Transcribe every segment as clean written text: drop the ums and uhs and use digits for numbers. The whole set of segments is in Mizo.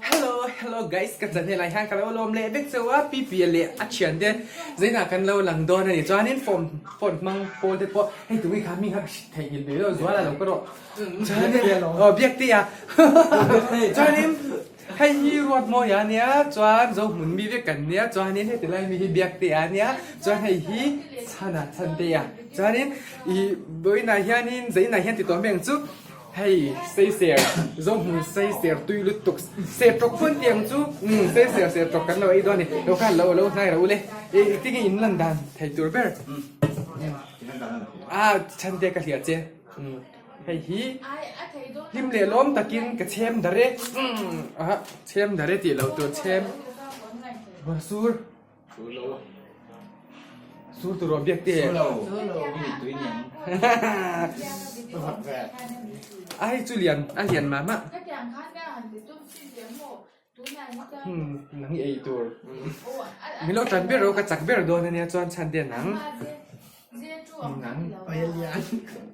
Hello hello guys ka channel ah hian ka lo lawm leh vek cheu a Pipi leh a thian te zainah kan lo lang dawn a ni chuanin phone phone hmang pawl te pawh hei tui kha mi kha theihnghilh ve deuh zual a lo ka rawh chuanin aw biak te a chuanin hei hi ruat mawi a nia chuan zohmun mi vek kan nia chuanin heti lai mi hi biak te a nia chuan hei hi chhana chhan te a chuanin ih vawiinah hianin zainah hian ti tawh mai ang chu. Hei Seiser, Zohmun Seiser tui lutuk ser tawk pawn tih ang chu umm Seiser ser tawk kan lo ei dawn a ni. Lo khan lo lo hnai rawh u le. I tinge in lan dan thei tur ber. Ah chhan te ka hliah che. Umm hei hi hlim leh lawm takin ka chhem dar e. Umm ah chhem dar e tih loh tur chhem. Sur. Sur tur rawh biak te. A hei chu lian a lian mah mah. Hmm nang i ei tur. Min lo tan ber rawh ka chak ber dawn ania chuan chhan te nang. Nang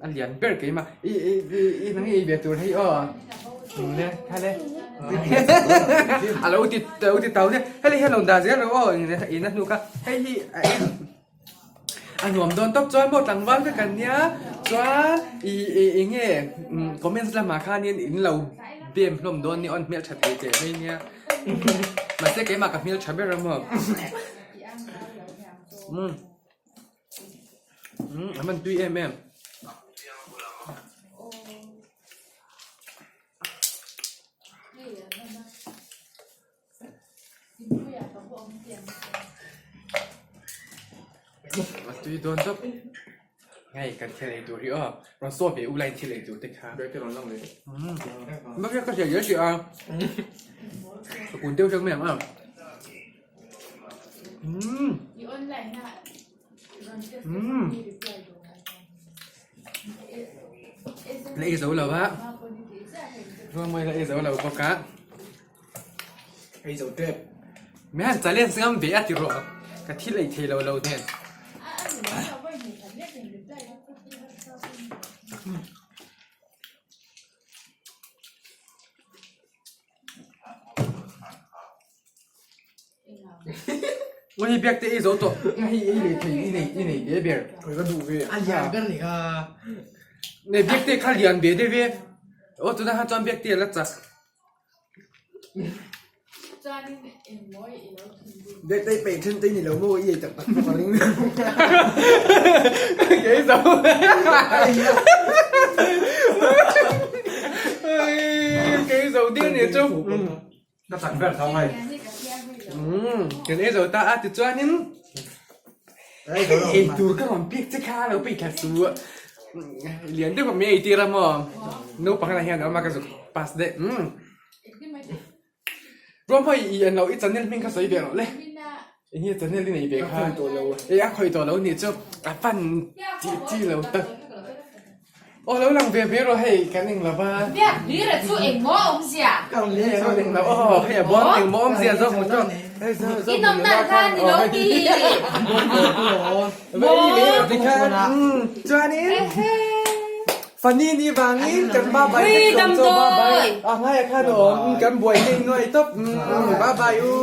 a lian ber keimah i i i nang i ei ve tur hei aw le kha le a lo ti lo ti tau nia hei hian lo dah zel rawh aw in a hnu kha hei hi a nuam dawn tawp chuan maw tlangval vek an nia chuan i i eng nge comments lamah khanin in lo bem hlawm dawn nia aw an hmeltha thei teh mai nia mahse keimah ka hmeltha ber a maw. Umm a man tui em em. A tui dawn tawp. Hei kan thil ei tur hi aw. Rawn saw ve u lai thil ei tur te kha. Umm mahse ka hria zel si a. Ka kun deuh hlek mai ang a. Umm. Umm. La ei zo lo a. Ruamawi la ei zo lo bawk a. Ei zo tep. Mi han challenge ngam ve a ti rawh. Ka thil ei thei lo lo nen. Ui biak te ei zo tawh hei ei leh thei i nei i nei ve ber. Ui ka duh ve. A lian ber ni kha. Nei biak te kha lian ve deuh e. Aw tunah khan chuan biak te a la chak. Biak te i peih then te ni lo maw i ei tak tak pawh ka ring. Kei zo. Kei zo ding ni chu. Ka chak ber tho mai. Umm kan ei zo ta a tichuanin ei tur ka rawn pek che kha a lo peih thla su lian deuh mai ei tir a maw naupang lah hian a awm a ka zuk pass daih umm Ruahmai i an lo i channel hming kha sawi ve rawh le eng nge channel i nei ve kha e a khawih tawh lo nih chu a fan tih chi lo tak. Aw lo lang ve mai rawh hei kan eng lo va. Biak hlir a chu eng maw awmzia? Hei lo eng lo aw hei a bawn eng maw awmzia zawk mu chu. I nawm dan kha ni lo ti. Chuanin Funny ni vangin kan ba bai vek dawn chu ba bai a ngai a khan awm kan buai ngei nuai tawp ba bai u.